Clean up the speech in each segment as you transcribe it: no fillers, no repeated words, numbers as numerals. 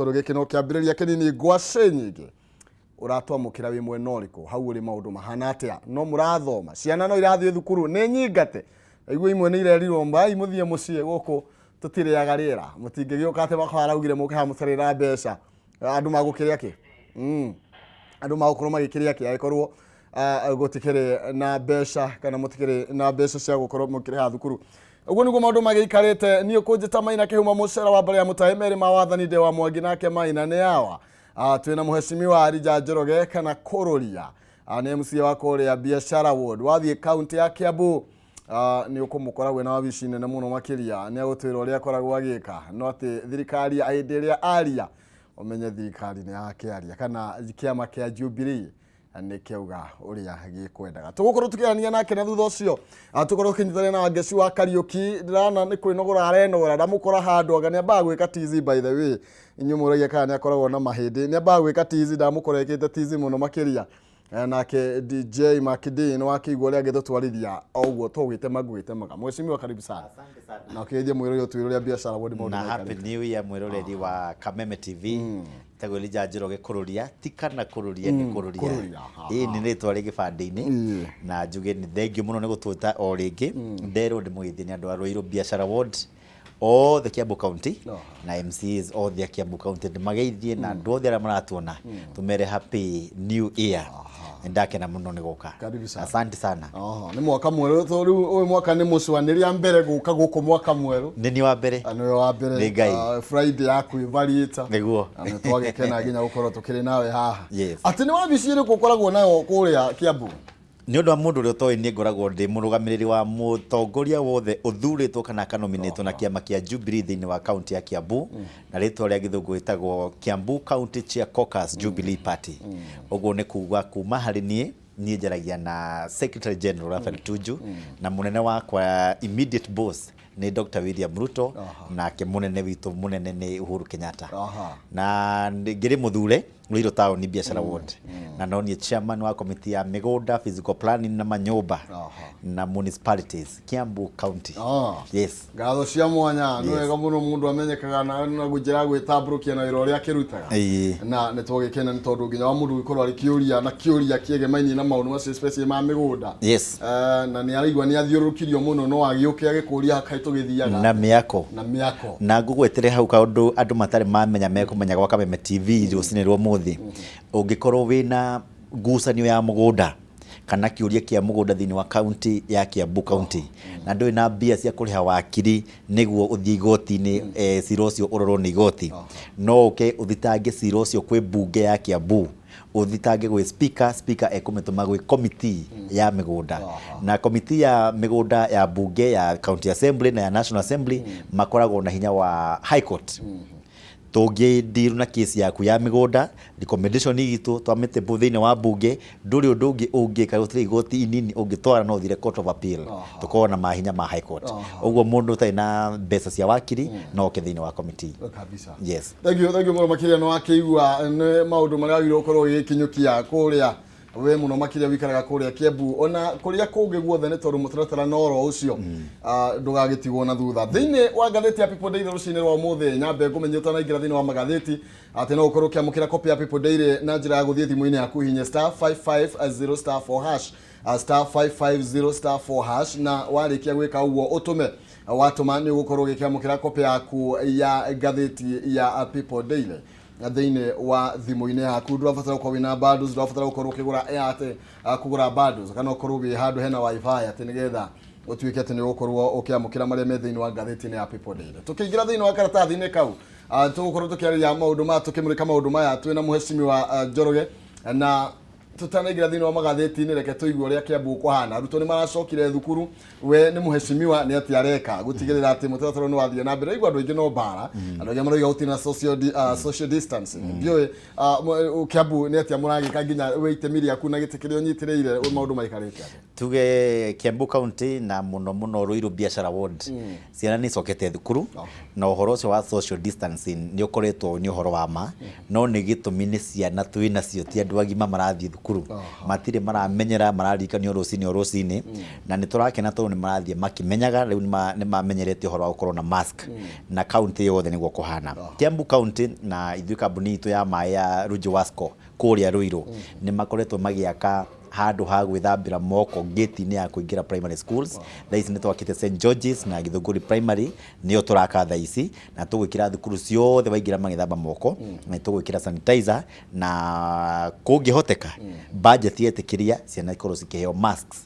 Tondũ gĩkĩ no kĩambĩrĩria kĩnini, ngwacĩ nyingĩ. Ũratwamũkĩra wĩ mwena ũrĩkũ? Hau ũrĩ maũndũ mahana atĩa? No mũrathoma? Ciana no irathiĩ thukuru? Nĩ nyingate? Ndaigua imwe nĩ irerirwo mbai mũthiĩ mũciĩ, gũkũ tũtirĩaga rĩera. Mũtingĩgĩũka atĩ baba araugire mũke haha mũtarĩ na mbeca. Andũ magũkĩrĩa kĩ? Andũ magũkorwo magĩkĩrĩa kĩ angĩkorwo gũtikĩrĩ na mbeca kana mũtikĩrĩ na mbeca cia gũkorwo mũkĩrĩha thukuru? Ũguo nĩguo maũndũ magĩikarĩte. Niĩ kũnjĩta Maina Kĩhuma, mũcera wa mbere ya mũtahe merĩ ma wathani, ndĩ wa Mwangi nake Maina nĩ awa. Twĩna mũhecimiwa Elijah Njoroge kana Kũrũria. Nĩ MCA wa kũrĩa Biashara Ward. Wathiĩ kaunti ya Kiambu nĩ ũkũmũkora wĩna wabici nene mũno makĩria. Nĩ agũtwĩra ũrĩa akoragwo agĩka, no atĩ thirikari hĩndĩ ĩrĩa aria ũmenye thirikari nĩ yakĩaria kana kĩama kĩa Jubilee nĩ kĩauga ũrĩa gĩkwendaga. Tũgũkorwo tũkĩarania nake na thutha ũcio tũkorwo tũkĩnyitanĩra na Wangeci wa Kariũki. Ndĩrona nĩ kwĩnogora arenogora, ndamũkora handũ anga nĩ ambaga gwĩka tizi. By the way, inyuĩ mũragia kana nĩ akoragwo na mahĩndĩ, nĩ ambaga gwĩka tizi. Ndamũkora ĩkĩte tizi mũno makĩria. Nake DJ Makidi nĩ wakĩigua ũrĩa angĩtũtwarithia o ũguo tũgwĩtema ngwĩtemaga. Mheshimiwa, karibu sana na ũkĩgeithie mwĩrori ũtwĩre ũrĩa biacara wodi maũndũ na happy maikarĩte. New Year, mwĩroreri wa Kameme TV. Tagwo Elijah Njoroge Kũrũria, ti kana Kũrũria, nĩ Kũrũria. Kũrũria, aha. Ĩĩ, nĩ rĩtwa rĩ gĩbandĩ-inĩ. Na njuge nĩ thengiũ mũno nĩ gũtwĩta o rĩngĩ. Nderwo ndĩmũgeithie nĩ andũ a Ruiru Biashara Ward othe Kiambu County na MCAs othe a Kiambu County, ndĩmageithie na andũ othe arĩa maratuona, tũmere happy new year. Nĩ ndakena mũno nĩ gũka. Karibu sana. Asante sana. Oho, nĩ mwaka mwerũ to rĩu ũyũ mwaka nĩ mũcwanĩria mbere gũka gũkũ mwaka mwerũ. Nĩ niĩ wa mbere. Nĩwe wa mbere. Nĩ Ngai. Friday ya kwĩvariĩta. Nĩguo. Na nĩ twagĩkena nginya gũkorwo tũkĩrĩ nawe haha. Yes. Atĩ nĩ wabici ĩrĩkũ ũkoragwo nayo kũrĩa Kiambu? Nĩ ũndũ wa mũndũ ũrĩa ũtoĩ, niĩ ngoragwo ndĩ mũrũgamĩrĩri wa mũtongoria wothe ũthurĩtwo kana akanominĩtwo na kĩama kĩa Jubilee thĩinĩ wa kaunti ya Kiambu, na rĩtwa rĩa gĩthũngũ ĩtagwo Kiambu County Chair Caucus Jubilee Party. Ũguo nĩ kuga kuma harĩ niĩ, niĩ njaragia na Secretary General Raphael Tuju, na mũnene wakwa, immediate boss, nĩ Dr. William Ruto, nake mũnene witũ mũnene nĩ Uhuru Kenyatta. Na ngĩrĩ mũthure Ruiru Town Biashara Ward, na no niĩ chairman wa committee ya mĩgũnda, physical planning na manyũmba na municipalities Kiambu County. Yes. Ngatho cia mwanya. Nĩ wega mũno mũndũ amenyekaga na njĩra ya gwĩtambũrũkia na wĩra ũrĩa akĩrutaga. Na nĩ twagĩkena nĩ tondũ nginya wa mũndũ gũkorwo arĩ kĩũria na kĩũria kĩegemainie na maũndũ macio, especially ma mĩgũnda. Na nĩ araigua nĩ athiũrũrũkirio mũno, no agĩũke agĩkũria kaĩ tũgĩthiaga na mĩako. Na mĩako. Na ngũgwetere hau kaũndũ andũ matarĩ mamenya, mekũmenya gwa Kameme TV rũcinĩ rwa ũmũthĩ. Ũngĩkorwo wĩna ngucanio ya mũgũnda kana kĩũria kĩa mũgũnda thĩinĩ wa kaunti ya Kiambu County na ndũrĩ na mbia cia kũrĩha wakiri nĩguo ũthiĩ igoti-inĩ, cira ũcio ũrorwo nĩ igoti, no ũke ũthitange cira ũcio kwĩ mbunge ya Kiambu, ũthitange gwĩ speaker. Speaker ekũmĩtũma gwĩ committee ya mĩgũnda, na committee ya mĩgũnda ya mbunge ya county assembly na ya national assembly makoragwo na hinya wa high court. Tũngĩ deal na case yaku ya mĩgũnda, recommendation itũ twamĩtĩmbũ thĩinĩ wa mbunge, ndũrĩ ũndũ ũngĩ ũngĩka, gũtirĩ igoti inini ũngĩtwara, no ũthire court of appeal. Tũkoragwo na mahinya ma high court. Ũguo mũndũ ũtarĩ na mbeca cia wakiri no oke thĩinĩ wa committee. Kabisa. Yes. Thank you, thank you mũno makĩria. Nĩ wakĩigua nĩ maũndũ marĩa wagĩrĩirwo gũkorwo ũgĩkinyũkia kũrĩa we mũno makĩria wikaraga kũrĩa Kiambu ona kũrĩa kũngĩ guothe, nĩ tondũ mũtaratara no oro ũcio. Ndũgagĩtigwo na thutha. Thĩinĩ wa ngathĩti ya People Daily rũcinĩ rwa ũmũthĩ, nyambe ngũmenye ũtanaingĩra thĩinĩ wa magathĩti atĩ no ũkorwo ũkĩamũkĩra copy ya People Daily na njĩra ya gũthiĩ thimũ-inĩ yaku, hihinye *550*4#, *550*4#, na warĩkia gwĩka ũguo ũtũme. Watũma nĩ ũgũkorwo ũgĩkĩamũkĩra copy yaku ya ngathĩti ya People Daily thĩinĩ wa thimũ-inĩ yaku. Ndũrabatara gũkorwo wĩna bundles, ndũrabatara gũkorwo ũkĩgũra Airtel, kũgũra bundles kana ũkorwo wĩ handũ hena wifi atĩ nĩgetha ũtuĩke atĩ nĩ ũgũkorwo ũkĩamũkĩra marĩa me thĩinĩ wa ngathĩti-inĩ ya People Daily. Tũkĩingĩra thĩinĩ wa karatathi-inĩ kau, tũgũkorwo tũkĩarĩria maũndũ maya, tũkĩmũrĩka maũndũ maya twĩna mũhecimiwa Njoroge. Na tutanaingĩra thĩinĩ wa magathĩti-inĩ, reke tũigue ũrĩa Kiambu kũhana. Arutwo nĩ maracokire thukuru. We nĩ mũhecimiwa, nĩ atĩ areka gũtigĩrĩra atĩ mũtaratara nĩ wathiĩ na mbere? Igua andũ aingĩ no mbara, andũ aingĩ maroiga gũtirĩ na social distancing. Ndiũĩ Kiambu nĩ atĩa mũragĩka, nginya wĩ itemi rĩaku na gĩtĩ kĩrĩa ũnyitĩrĩire, maũndũ maikarĩte atĩa? Tuge Kiambu County na mũno mũno Ruiru Biashara Ward, ciana nĩ icokete thukuru, na ũhoro ũcio wa social distancing nĩ ũkoretwo nĩ ũhoro wa ma, no nĩ gĩtũmi nĩ ciana twĩ nacio, ti andũ agima marathiĩ thukuru. mathukuru matirĩ maramenyera, mararirikanio rũcinĩ o rũcinĩ, na nĩ tũrakena tondũ nĩ marathiĩ makĩmenyaga rĩu nĩ mamenyerete ũhoro wa gũkorwo na mask, na kaunti yothe nĩguo kũhana. Kiambu County na ithuĩ kambuni itũ ya maĩ ya Runji Wasco kũrĩa Ruiru nĩ makoretwo magĩaka handũ ha gwĩthambĩra moko gate-inĩ ya kũingĩra primary schools. Thaa ici nĩ twakĩte St George's na Githũngũri Primary, nĩyo tũraka thaa ici, na tũgwĩkĩra thukuru ciothe waingĩra magĩthamba moko, na tũgwĩkĩra sanitizer, na kũngĩhoteka budget yetĩkĩria ciana ikorwo cikĩheo masks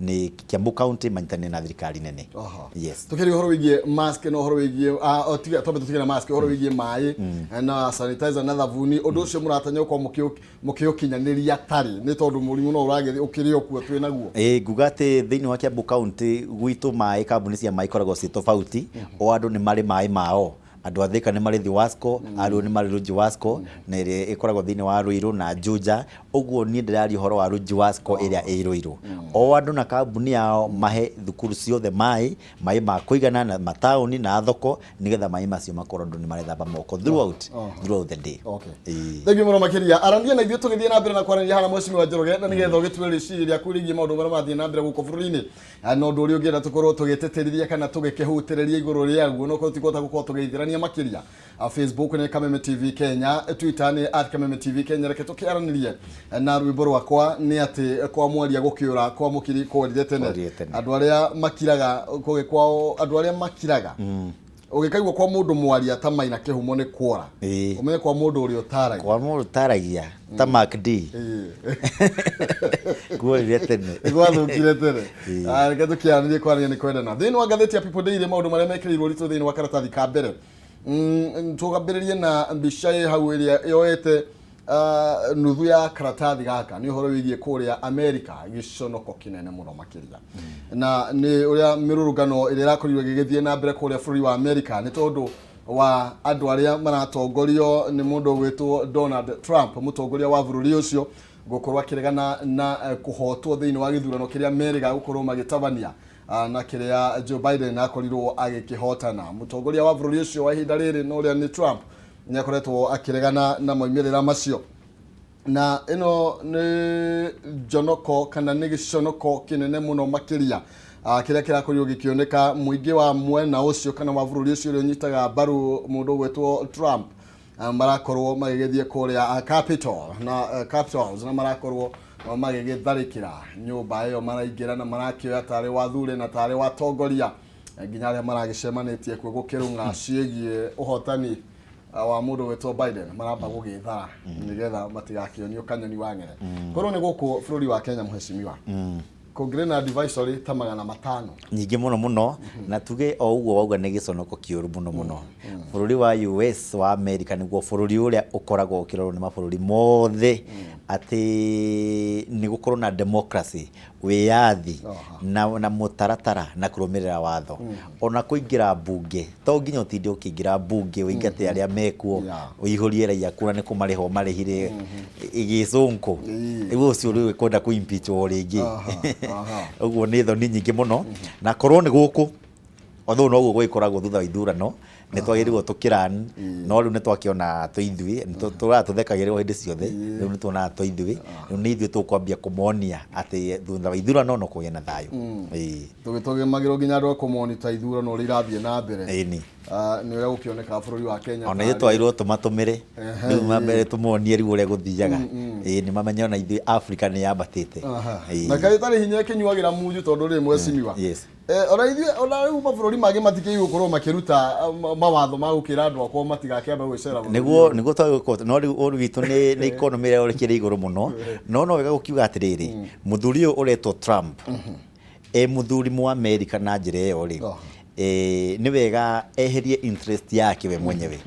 nĩ Kiambu County manyitanĩire na thirikari nene. Yes. Tukiaria ũhoro wĩgiĩ mask na ũhoro wĩgiĩ twambe tũtige na mask, ũhoro wĩgiĩ maĩ na sanitizer na thabuni, ũndũ ũcio mũratanya gũkorwo mũkĩũkinyanĩria tarĩ nĩ tondũ mũrimũ no ũragĩthiĩ ũkĩrĩ o kuo twĩ naguo? Ĩĩ, nguga atĩ thĩinĩ wa Kiambu County gwitũ maĩ, kambuni cia maĩ ikoragwo ciĩ tofauti, o andũ nĩ marĩ maĩ mao. Andũ a Thika nĩ marĩ Thiwasco, a Ruiru nĩ marĩ Runji Wasco, na ĩrĩa ĩkoragwo thĩinĩ wa Ruiru na Juja. Ũguo niĩ ndĩraria ũhoro wa Runji Wasco ĩrĩa ĩ Ruiru. O andũ na kambuni yao mahe thukuru ciothe maĩ, maĩ ma kũigana na mataũni na thoko, nĩgetha maĩ macio makorwo andũ nĩ marethamba moko throughout the day. Okay. Ĩĩ. Thengiũ mũno makĩria. Aranĩria na ithuĩ tũgĩthiĩ na mbere na kwaranĩria haha na Mheshimiwa Njoroge, na nĩgetha ũgĩtue rĩciria rĩaku rĩgiĩ maũndũ marĩa marathiĩ na mbere gũkũ bũrũri-inĩ. Na ũndũ ũrĩa ũngĩenda tũkorwo tũgĩtĩtĩrithia kana tũgĩkĩhutĩrĩria igũrũ rĩaguo, no korwo tikũhota gũkorwo tũgĩithĩrania makĩria. Facebook nĩ Kameme TV Kenya, Twitter nĩ at Kameme TV Kenya. Reke tũkĩaranĩrie na rwĩmbo rwakwa nĩ atĩ kwa mwaria gũkĩũra kwa mũkiri kworire tene. Kworire tene. Andũ arĩa makiraga kũgĩ kwao, andũ arĩa makiraga ũgĩkaigua kwa mũndũ mwaria ta maina kĩhumo nĩ kuora. Ũmenye kwa mũndũ ũrĩa ũtaragia. Kwa mũndũ ũtaragia ta Mark D. Kuorire tene. Gwathũkire tene. Reke tũkĩaranĩrie, kwaranĩria nĩ kwendana. Thĩinĩ wa ngathĩti ya People Daily, maũndũ marĩa mekĩrĩirwo ũritũ thĩinĩ wa karatathi ka mbere, tũgambĩrĩrie na mbica ĩ hau ĩrĩa yoete nuthu ya karatathi gaka, nĩ ũhoro wĩgiĩ kũrĩa Amerika, gĩconoko kĩnene mũno makĩria, na nĩ ũrĩa mĩrũrũngano ĩrĩa ĩrakorirwo ĩgĩgĩthiĩ na mbere kũrĩa bũrũri wa Amerika nĩ tondũ wa andũ arĩa maratongorio nĩ mũndũ ũgwĩtwo Donald Trump, mũtongoria wa bũrũri ũcio, gũkorwo akĩregana na kũhotwo thĩinĩ wa gĩthurano kĩrĩa merĩga gũkorwo magĩtabania, na kĩrĩa Joe Biden akorirwo agĩkĩhotana. Mũtongoria wa bũrũri ũcio wa ihinda rĩrĩ na ũrĩa nĩ Trump nĩ akoretwo akĩregana na moimĩrĩra macio, na ĩno nĩ njonoko kana nĩ gĩconoko kĩnene mũno makĩria, kĩrĩa kĩrakorirwo gĩkĩoneka mũingĩ wa mwena ũcio kana wa bũrũri ũcio ũrĩa ũnyitaga mbaru mũndũ ũgwĩtwo Trump, marakorwo magĩgĩthiĩ kũrĩa Capitol na Capitals, na marakorwo magĩgĩtharĩkĩra nyũmba ĩyo, maraingĩra na marakĩoya tarĩ wathure na tarĩ watongoria, nginya arĩa maragĩcemanĩtie kuo gũkĩrũng'a ciĩgiĩ ũhotani wa mũndũ wĩtwo Biden maramba gũgĩthara nĩgetha matigakĩonio kanyoni wa ng'ere. Korwo nĩ gũkũ bũrũri wa Kenya, mũhecimiwa, kũngĩrĩ na advisory ta 500. Nyingĩ mũno mũno, na tuge o ũguo wauga nĩ gĩconoko kĩũru mũno mũno. Bũrũri wa US wa America nĩguo bũrũri ũrĩa ũkoragwo ũkĩrorwo nĩ mabũrũri mothe atĩ nĩ gũkorwo na democracy, wĩyathi na mũtaratara na kũrũmĩrĩra watho. Ona kũingĩra mbunge, to nginya ũtinde ũkĩingĩra mbunge ũingate arĩa mekuo, ũihũrie raia kura nĩ kũmarĩha ũmarĩhire gĩcũnkũ. Rĩu ũcio rĩu ũkwenda kũ impeach o rĩngĩ. Ũguo nĩ thoni nyingĩ mũno, na korwo nĩ gũkũ, although noguo gũgĩkoragwo thutha wa ithurano, nĩ twagĩrĩirwo tũkĩran, no rĩu nĩ twakĩona twĩ ithuĩ, tũraga tũthekagĩrĩrwo hĩndĩ ciothe, rĩu nĩ tuonaga twĩ ithuĩ, rĩu nĩ ithuĩ tũkwambia kũmonia atĩ thutha wa ithurano no kũgĩe na thayũ. Tũgĩtũgĩmagĩrwo nginya andũ a kũmonita ithurano ũrĩa irathiĩ na mbere. Ĩni. Nĩ ũrĩa gũkĩonekaga bũrũri wa Kenya. Ona ithuĩ twagĩrĩirwo tũmatũmĩre rĩu mambere tũmonie rĩu ũrĩa gũthiaga. Ĩĩ, nĩ mamenye ona ithuĩ Africa nĩ yambatĩte. Na kaĩ ĩtarĩ hinya ĩkĩnyuagĩra munju tondũ rĩ, mheshimiwa, ona ithuĩ, ona rĩu mabũrũri mangĩ matikĩgĩ gũkorwo makĩruta mawatho ma gũkĩra andũ akwa matigakĩambe gwĩcera bũrũri Nĩguo ũyũ. Nĩguo twagĩrĩirwo, no rĩu ũru witũ nĩ economy ĩrĩa ũrĩkĩrĩ igũrũ mũno, no wega gũkiuga atĩrĩrĩ, mũthuri ũyũ ũretwo Trump e mũthuri mũ America na njĩra ĩyo rĩ, nĩ wega eherie interest yake we mwenyewe.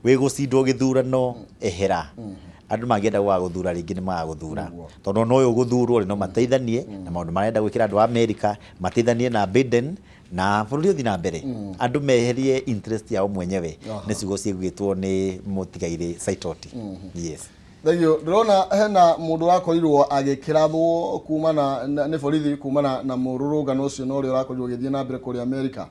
Wĩ gũcindwo gĩthurano, ehera. Andũ mangĩenda gũgagũthura rĩngĩ nĩ magagũthura, tondũ ona ũyũ ũgũthurwo rĩ, no mateithanie na maũndũ marenda gwĩkĩra andũ a America, mateithanie na Biden na bũrũri ũthiĩ na mbere. Andũ meherie interest yao mwenyewe. Nĩ ciugo ciĩgwĩtwo nĩ mũtigairĩ Saitoti. Yes. Thengiũ. Ndĩrona hena mũndũ ũrakorirwo agĩkĩrathwo kumana nĩ borithi kumana na mũrũrũngano ũcio na ũrĩa ũrakorirwo ũgĩthiĩ na mbere kũrĩa Amerika,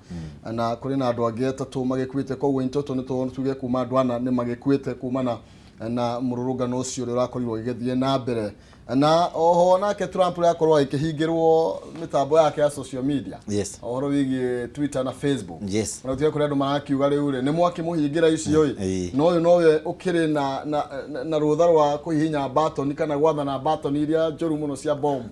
na kũrĩ na andũ angĩ atatũ magĩkuĩte, koguo in total nĩ tuge kuma andũ ana nĩ magĩkuĩte kumana Na mũrũrũngano ũcio ũrĩa ũrakorirwo ũgĩgĩthiĩ na mbere, na oho nake Trump ũrĩa akorwo agĩkĩhingĩrwo mĩtambo yake ya social media, ũhoro wĩgiĩ Twitter na Facebook. Ona gũtuĩka kũrĩ andũ marakiuga rĩu rĩ, nĩ mwakĩmũhingĩra icio ĩ, no ũyũ nowe ũkĩrĩ na rũtha rwa kũhihinya batoni kana gwathana batoni iria njũru mũno cia bomu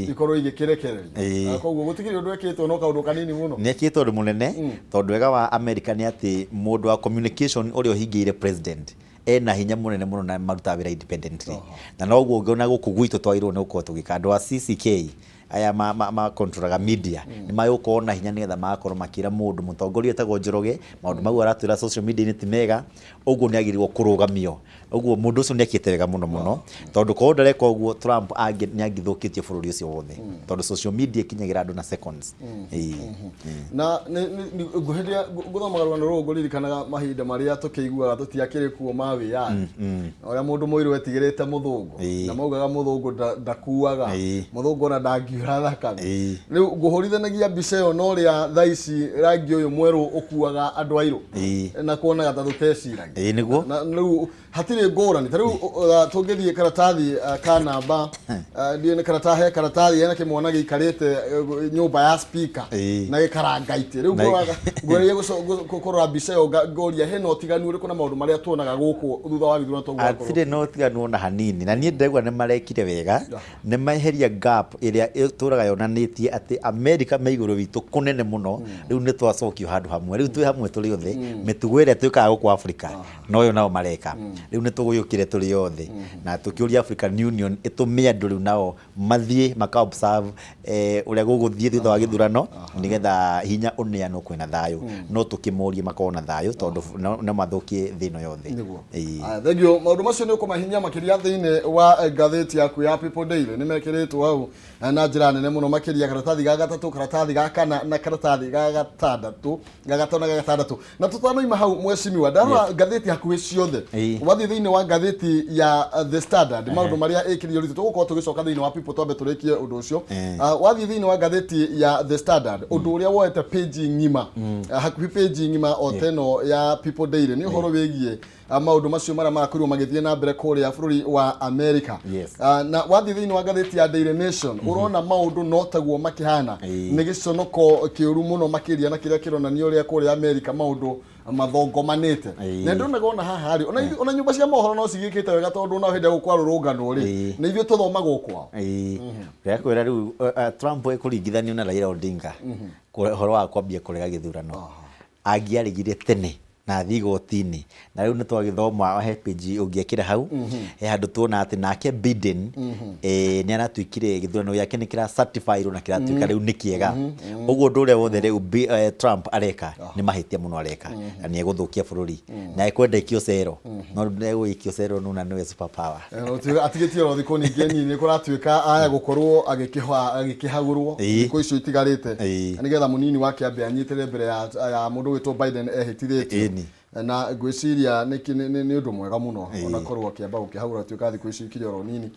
ikorwo igĩkĩrekererio. Koguo gũtikĩrĩ ũndũ ekĩtwo, no kaũndũ kanini mũno. Nĩ ekĩtwo ũndũ mũnene, tondũ wega wa America nĩ atĩ mũndũ wa communication ũrĩa ũhingĩire president ena hinya mũnene mũno na marutaga wĩra independently. Na noguo ũngĩona gũkũ gwitũ twagĩrĩirwo nĩ gũkorwo tũgĩka. Andũ a CCK aya ma controlaga media nĩ magũkorwo na hinya nĩgetha magakorwo makĩra mũndũ mũtongoria etagwo Njoroge maũndũ mau aratwĩra social media-inĩ ti mega, ũguo nĩ agĩrĩirwo kũrũgamio. Ũguo mũndũ ũcio nĩ ekĩte wega mũno mũno, tondũ korwo ndareka ũguo Trump nĩ angĩthũkĩtie bũrũri ũcio wothe, tondũ social media ĩkinyagĩra andũ na seconds. Ĩĩ. Na hĩndĩ ĩrĩa ngũthomaga rũgano rũrũ ngũririkanaga mahinda marĩa tũkĩiguaga tũtiakĩrĩ kuo ma wĩyathi, na ũrĩa mũndũ mũirũ etigĩrĩte mũthũngũ, na maugaga mũthũngũ ndakuaga, mũthũngũ ona ndangiura thakame. Rĩu ngũhũrithanagia mbica ĩyo na ũrĩa thaa ici rangi ũyũ mwerũ ũkuaga andũ airũ, na kuonaga ta tũteciragia. Ĩĩ nĩguo. Na rĩu hatirĩ ngũrani. Ta rĩu tũngĩthiĩ karatathi ka namba, ndiũĩ nĩ karatathi, he karatathi hena kĩmwana gĩikarĩte nyũmba ya speaker na gĩkaranga itĩ. Rĩu ngũgeria kũrora mbica ĩyo ngoria hena ũtiganu ũrĩkũ na maũndũ marĩa tuonaga gũkũ thutha wa gĩthurano toguo akorwo. Hatirĩ na ũtiganu ona hanini, na niĩ ndĩraigua nĩ marekire wega, nĩ meheria gap ĩrĩa ĩtũraga yonanĩtie atĩ America me igũrũ witũ kũnene mũno. Rĩu nĩ twacokio handũ hamwe, rĩu twĩ hamwe tũrĩ othe. Mĩtugo ĩrĩa twĩkaga gũkũ Africa noyo nao mareka. Rĩu nĩ tũgũyũkire tũrĩ othe na tũkĩũria African Union ĩtũme andũ rĩu nao mathiĩ maka observe ũrĩa gũgũthiĩ thutha wa gĩthurano, nĩgetha hinya ũneanwo kwĩna thayũ. No tũkĩmorie makorwo na thayũ, tondũ no mathũkie thĩ ĩno yothe. Nĩguo. Aya, thank you. Maũndũ macio nĩ ũkũmahinya makĩria thĩinĩ wa ngathĩti yaku ya People Daily. Nĩ mekĩrĩtwo hau na njĩra nene mũno makĩria, karatathi ga gatatũ, karatathi ga kana na karatathi ga gatandatũ, ga gatano na ga gatandatũ. Na tũtanoima hau, mwecimiwa, ndarora ngathĩti hakuhĩ ciothe. Wathiĩ thĩinĩ wa ngathĩti ya The Standard, maũndũ marĩa ĩkĩrire ũritũ, tũgũkorwo tũgĩcoka thĩinĩ wa People twambe tũrĩkie ũndũ ũcio. Wathiĩ thĩinĩ wa ngathĩti ya The Standard, ũndũ ũrĩa woete page ng'ima, hakuhĩ page ng'ima o ta ĩno ya People Daily, nĩ ũhoro wĩgiĩ maũndũ macio marĩa marakorirwo magĩthiĩ na mbere kũrĩa bũrũri wa America. Na wathiĩ thĩinĩ wa ngathĩti ya Daily Nation, ũrona maũndũ no taguo makĩhana. Nĩ gĩconoko kĩũru mũno makĩria, na kĩrĩa kĩronania ũrĩa kũrĩa America maũndũ mathongomanĩte. Na ndĩronaga ona haha rĩ, ona nyũmba cia mohoro no cigĩkĩte wega, tondũ ona hĩndĩ ĩrĩa gũkwarũrũnganwo rĩ, nĩ ithuĩ tũthomagwo kwao. Ĩĩ. Ndĩrakwĩra rĩu Trump ekũringithanio na Raila Odinga ũhoro wa kwambia kũrega gĩthurano. Angĩaregire tene na athiĩ igoti-inĩ, na rĩu nĩ twagĩthoma he page ũngĩekĩra hau, he handũ tuona atĩ nake Biden nĩ aratuĩkire gĩthurano gĩake nĩ kĩra certify-irwo na kĩratuĩka rĩu nĩ kĩega. Ũguo ũndũ ũrĩa wothe rĩu Trump areka nĩ mahĩtia mũno areka, na nĩ egũthũkia bũrũri na ekwenda aikio cero, no rĩu ndegũgĩikio cero nona nĩwe super power. Atigĩtie oro thikũ ningĩ nini, kũratuĩka aya gũkorwo agĩkĩhagũrwo thikũ icio itigarĩte, nĩgetha mũnini wake ambe anyitĩre mbere ya mũndũ wĩtwo Biden ehĩtithĩtio. Na ngwĩciria nĩ ũndũ mwega mũno ona korwo akĩamba gũkĩhagũra tuĩka thikũ ici ikiri oro nini.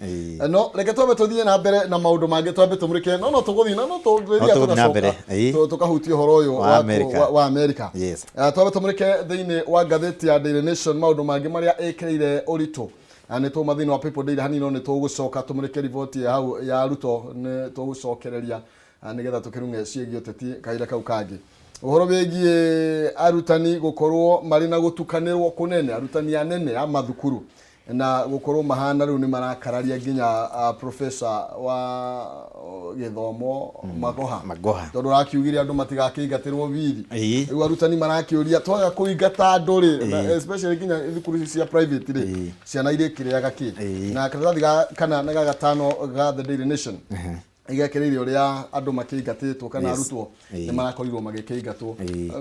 No reke twambe tũthiĩ na mbere na maũndũ mangĩ, twambe tũmũrĩke, no tũgũthiĩ na no tũgũthiĩ na mbere. Tũgacoka tũkahutia ũhoro ũyũ wa America. Wa America. Twambe tũmũrĩke thĩinĩ wa ngathĩti ya Daily Nation maũndũ mangĩ marĩa ĩkĩrĩire ũritũ. Na nĩ tũma thĩinĩ wa People Daily hanini, no nĩ tũgũcoka tũmũrĩke riboti ya hau ya Ruto, nĩ tũgũcokereria nĩgetha tũkĩrung'e ciĩgiĩ ũteti kahinda kau kangĩ. Ũhoro wĩgiĩ arutani gũkorwo marĩ na gũtukanĩrwo kũnene, arutani anene a mathukuru na gũkorwo mahana rĩu nĩ marakararia nginya professor wa gĩthomo Magoha. Magoha. Tondũ arakiugire andũ matigakĩingatĩrwo bithi. Rĩu arutani marakĩũria twaga kũingata andũ rĩ, na especially nginya thukuru ici cia private rĩ, ciana irĩkĩrĩaga kĩ? Na karatathi ga kana na ga gatano ga The Daily Nation igekĩrĩire ũrĩa andũ makĩingatĩtwo kana arutwo nĩ marakorirwo magĩkĩingatwo.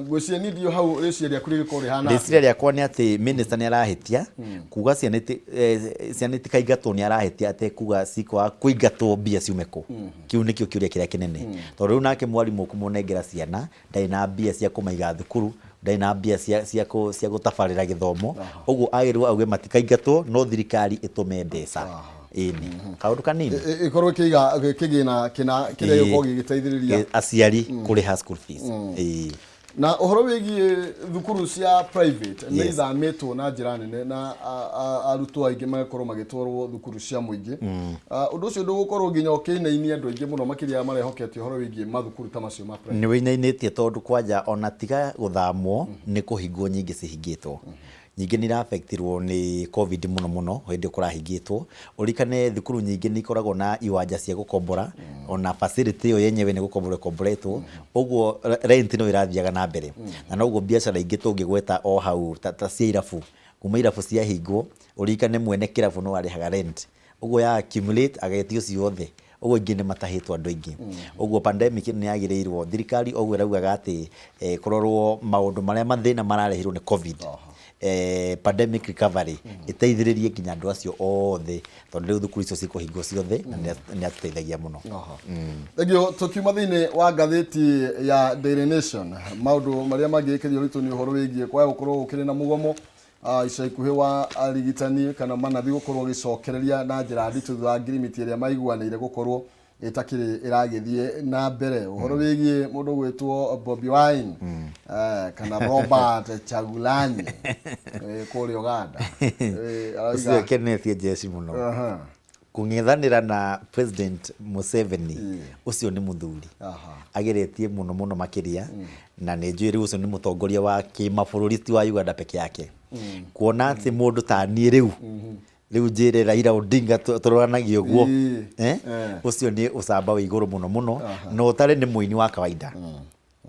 Ngwĩciria niĩ ndiũ hau rĩciria rĩaku rĩgĩkorwo rĩhana atĩa? Rĩciria rĩakwa nĩ atĩ minister nĩ arahĩtia kuga ciana itikaingatwo, nĩ arahĩtia atekuga cikwaga kũingatwo mbia ciume kũ. Kĩu nĩkĩo kĩũria kĩrĩa kĩnene, tondũ rĩu nake mwarimũ ũkũmũnengera ciana ndarĩ na mbia cia kũmaiga thukuru, ndarĩ na mbia cia gũtabarĩra gĩthomo. Ũguo agĩrĩirwo auge matikaingatwo, no thirikari ĩtũme mbeca. Ĩni kaũndũ kanini. Ĩkorwo ĩkĩiga kĩgĩna kĩna kĩrĩa gĩgũkorwo gĩgĩteithĩrĩria aciari kũrĩha school fees. Ĩĩ. Na ũhoro wĩgiĩ thukuru cia private nĩ Yes. ithamĩtwo na njĩra nene na arutwo aingĩ magakorwo magĩtwarwo thukuru cia mũingĩ. Ũndũ ũcio ndũgũkorwo nginya ũkĩinainia andũ aingĩ mũno makĩria arĩa marehokete ũhoro wĩgiĩ mathukuru ta macio ma private. Nĩ wĩinainĩtie tondũ kwanja ona tiga gũthamwo nĩ kũhingwo nyingĩ cihingĩtwo. Nyingĩ nĩ ira-affect-irwo nĩ Covid mũno mũno hĩndĩ kũrahingĩtwo. Ũririkane thukuru nyingĩ nĩ ikoragwo na iwanja cia gũkombora, ona facility ĩyo yenyewe nĩ gũkomborwo ĩkomboretwo, ũguo rent no ĩrathiaga na mbere. Na noguo biacara ingĩ tũngĩgweta o hau ta cia irabu, kuma irabu ciahingwo, ũririkane mwene kĩrabu no arĩhaga rent. Ũguo ya accumulate agetio ciothe. Ũguo aingĩ nĩ matahĩtwo andũ aingĩ. Ũguo pandemic ĩno nĩ yagĩrĩirwo, thirikari o ũguo ĩraugaga atĩ kũrorwo maũndũ marĩa mathĩna mararehirwo nĩ Covid, pandemic recovery ĩteithĩrĩrie nginya andũ acio othe, tondũ rĩu thukuru icio cikũhingwo ciothe na nĩ yatũteithagia mũno. Thengiũ. Tũkiuma thĩinĩ wa ngathĩti ya Daily Nation, maũndũ marĩa mangĩkĩria ũritũ nĩ ũhoro wĩgiĩ kwaga gũkorwo gũkĩrĩ na mũgomo ica ikuhĩ wa arigitani kana manathi gũkorwo gĩcokereria na njĩra nditũ thutha wa ngirimiti ĩrĩa maiguanĩire gũkorwo ĩtakĩrĩ ĩragĩthiĩ na mbere. Ũhoro wĩgiĩ mũndũ gwĩtwo Bobi Wine kana Robert Kyagulanyi kũrĩa Uganda. Ũcio ũkenetie jeshi mũno. Kũng'ethanĩra na President Museveni, ũcio nĩ mũthuri ageretie mũno mũno makĩria, na nĩ njũĩ rĩu ũcio nĩ mũtongoria wa kĩmabũrũri, ti wa Uganda peke yake. Kuona atĩ mũndũ ta niĩ rĩu rĩu njĩre Raila Odinga tũroranagie ũguo, eh? Ũcio nĩ ũcamba wĩ igũrũ mũno mũno, na ũtarĩ nĩ mũini wa kawaida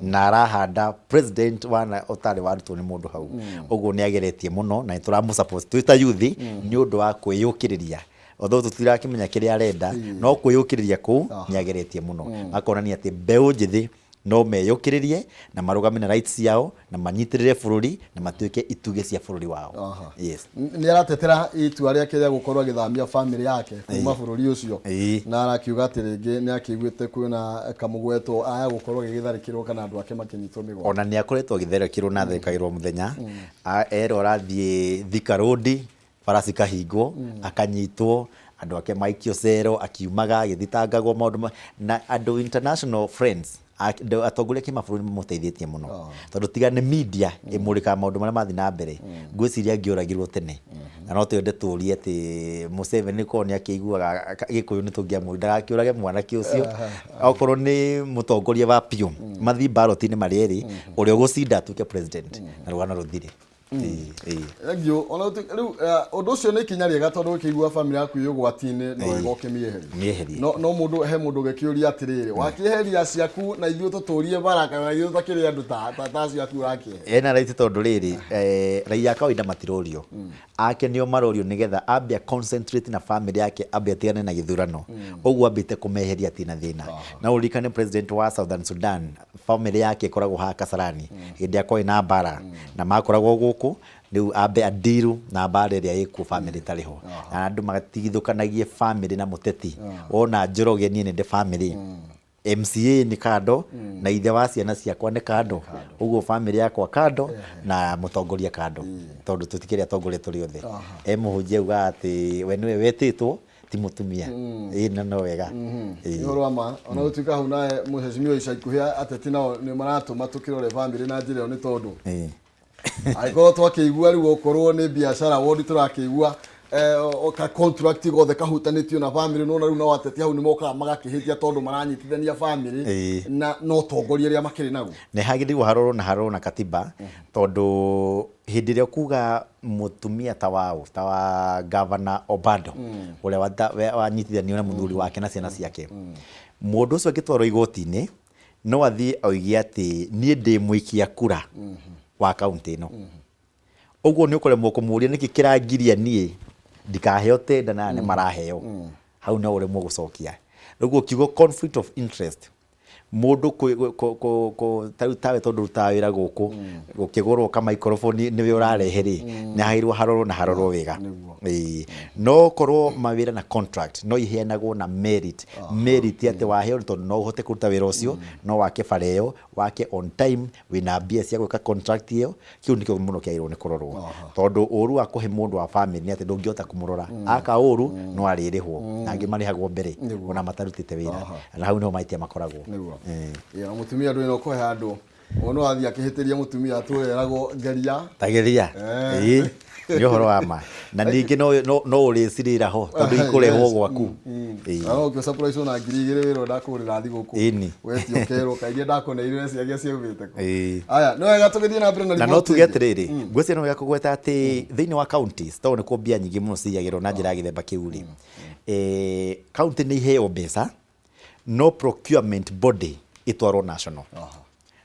na arahanda president wana ũtarĩ warutwo nĩ mũndũ hau. Ũguo nĩ ageretie mũno na nĩ tũramũ support twĩ ta youth nĩ ũndũ wa kwĩyũkĩrĩria, although tũtirakĩmenya kĩrĩa arenda, no kwĩyũkĩrĩria kũu nĩ ageretie mũno, akonania atĩ mbeũ njĩthĩ no meyũkĩrĩrie na marũgame na rights ciao na manyitĩrĩre bũrũri na matuĩke itugĩ cia bũrũri wao. Yes. Nĩ aratetera itua rĩake rĩa gũkorwo agĩthamia famĩlĩ yake kuma bũrũri ũcio, na arakiuga atĩ rĩngĩ nĩ akĩiguĩte kwĩna kamũgweto aya gũkorwo agĩgĩtharĩkĩrwo kana andũ ake makĩnyitwo mĩgwate. Ona nĩ akoretwo agĩtharĩkĩrwo na atharĩkagĩrwo mũthenya. Erwo arathiĩ Thika Road, bara cikahingwo, akanyitwo, andũ ake maikio cero, akiumaga agĩthitangagwo maũndũ na andũ international friends, atongoria a kĩmabũrũri mamũteithĩtie mũno, tondũ tiga nĩ media ĩmũrĩkaga maũndũ marĩa mathiĩ na mbere, ngwĩciria angĩoragirwo tene. Na no twende tũrie atĩ Museveni korwo nĩ akĩiguaga Gĩkũyũ nĩ tũngĩamũria ndagakĩũrage mwanake ũcio, okorwo nĩ mũtongoria wa biũ, mathiĩ ballot-inĩ marĩ erĩ, ũrĩa ũgũcinda atuĩke president na rũgano rũthire. Ĩĩ. Thengiũ. Ona rĩu ũndũ ũcio nĩ ikinya rĩega, tondũ ũkĩigua famĩlĩ yaku ĩ ũgwati-inĩ no wega ũkĩmĩeherie. Mĩeherie. No mũndũ he mũndũ ũgĩkĩũria atĩrĩrĩ, wakĩeheria ciaku na ithuĩ tũtũrie bara, kana ithuĩ tũtakĩrĩ andũ ta acio aku ũrakĩeheria? Ena right, tondũ rĩrĩ raia a kawaida matirorio, ake nĩo marorio, nĩgetha ambe a concentrate na family yake, ambe atigane na gĩthurano. Ũguo ambĩte kũmeheria atirĩ na thĩna. Na ũririkane president wa Southern Sudan, family yake ĩkoragwo haha Kasarani, hĩndĩ ĩrĩa kwarĩ na mbara na makoragwo gũkũ. Rĩu ambe andiru na mbara ĩrĩa ĩkuo, family ĩtarĩ ho, na andũ matigithũkanagie family na mũteti. Wona Njoroge, niĩ nĩ ndĩ family, MCA nĩ kando na ithe wa ciana ciakwa nĩ kando, ũguo family yakwa kando na mũtongoria kando, tondũ tũtikĩrĩ atongoria tũrĩ othe. E mũhunjia augaga atĩ we nĩwe wetĩtwo, ti mũtumia. Ĩĩ, na no wega. Ĩĩ. Nĩ ũhoro wa ma. Ona gũtuĩka hau nawe mũhecimiwa, ica ikuhĩ ateti nao nĩ maratũma tũkĩrore bamĩrĩ na njĩra ĩyo, nĩ tondũ angĩkorwo twakĩigua rĩu okorwo nĩ biacara wondi tũrakĩigua ka contract gothe kahutanĩtio na bamĩrĩ, nona rĩu nao ateti hau nĩ mokaga magakĩhĩtia, tondũ maranyitithania bamĩrĩ na no tongoria ũrĩa makĩrĩ naguo. Nĩ hagĩrĩirwo harorwo na harorwo na katiba, tondũ hĩndĩ ĩrĩa ũkuga mũtumia ta wa ta wa Governor Obado, ũrĩa wanyitithanio na mũthuri wake na ciana ciake, mũndũ ũcio angĩtwarwo igoti-inĩ no athiĩ oige atĩ niĩ ndĩ mũikia kura wa kaũntĩ ĩno. Ũguo nĩ ũkũremwo kũmũria nĩkĩ kĩrangiria niĩ ndikaheo tenda na aya nĩ maraheo. Hau no ũremwo gũcokia. Ũguo kiugo conflict of interest, mũndũ ta rĩu tawe, tondũ ũrutaga wĩra gũkũ, gũkĩgũrwo ka microphone nĩwe ũrarehe rĩ, nĩ hagĩrĩirwo harorwo na harorwo wega. Ĩĩ. No korwo mawĩra na contract no iheanagwo na merit, merit atĩ waheo nĩ tondũ no ũhote kũruta wĩra ũcio, no wake bara ĩyo, wake on time, wĩna mbia cia gwĩka contract ĩyo. Kĩu nĩkĩo mũno kĩagĩrĩirwo nĩ kũrorwo, tondũ ũru wa kũhe mũndũ wa family nĩ atĩ ndũngĩhota kũmũrora. Aka ũru no arĩrĩhwo, na angĩ marĩhagwo mbere ona matarutĩte wĩra, na hau nĩho mahĩtia makoragwo. Ĩĩ, na mũtumia ndũrĩ na ũkũhe handũ. Mũndũ athiĩ akĩhĩtĩria mũtumia atũreragwo ngeria. Tageria. Eh. Ĩĩ, nĩ ũhoro wa ma. Na ningĩ no ũrĩcirĩra ho tondũ ikũrehwo gwaku. Ĩĩ. Na no ũkĩ surprise na 2000 wĩrwo ndakũgũrĩra thigũkũ. Ĩni. Wetio ũkerwo kaĩ iria ndakũneire ũreciria ciaumĩte kũ. Ĩĩ. Aya, nĩ wega tũgĩthiĩ na mbere na Na no riboti tuge ĩngĩ. atĩrĩrĩ, ngwĩciria no wega kũgweta atĩ thĩinĩ wa counties, tondũ nĩkuo mbia nyingĩ mũno ciyagĩrwo na njĩra ya gĩthemba kĩu rĩ, county nĩ iheo mbeca, no procurement body ĩtwarwo national.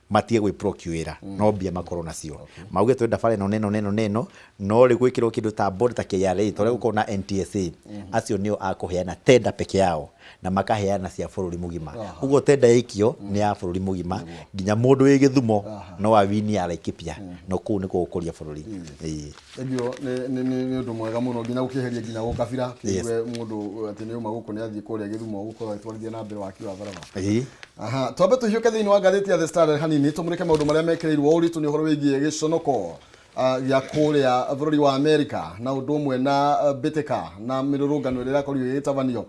Matige gwĩ procure no mbia makorwo nacio. Mauge twenda bara ĩno neno neno neno, no rĩ gwĩkĩrwo kĩndũ ta board ta KRA, ta ũrĩa gũkoragwo na NTSA, acio nĩo a kũheana tender peke yao na makaheana cia bũrũri mũgima. Ũguo tender yaikio nĩ ya bũrũri mũgima, nginya mũndũ wĩ Gĩthumo no a win ya Laikipia, no kũu nĩkuo gũkũria bũrũri. Ĩĩ. Thengiũ nĩ ũndũ mwega mũno nginya gũkĩeheria nginya gũkabira kĩigue mũndũ atĩ nĩ uma gũkũ nĩ athiĩ kũrĩa Gĩthumo gũkorwo agĩtwarithia na mbere waki wa barabara. Aha, twambe tũhiũke thĩinĩ wa ngathĩti ya The Standard hanini tũmũrĩke maũndũ marĩa mekĩrĩirwo ũritũ nĩ ũhoro wĩgiĩ gĩconoko gĩa kũrĩa bũrũri wa Amerika na ũndũ ũmwe na mbĩtĩka na mĩrũrũngano ĩrĩa ĩrakorirwo ĩgĩtabanio.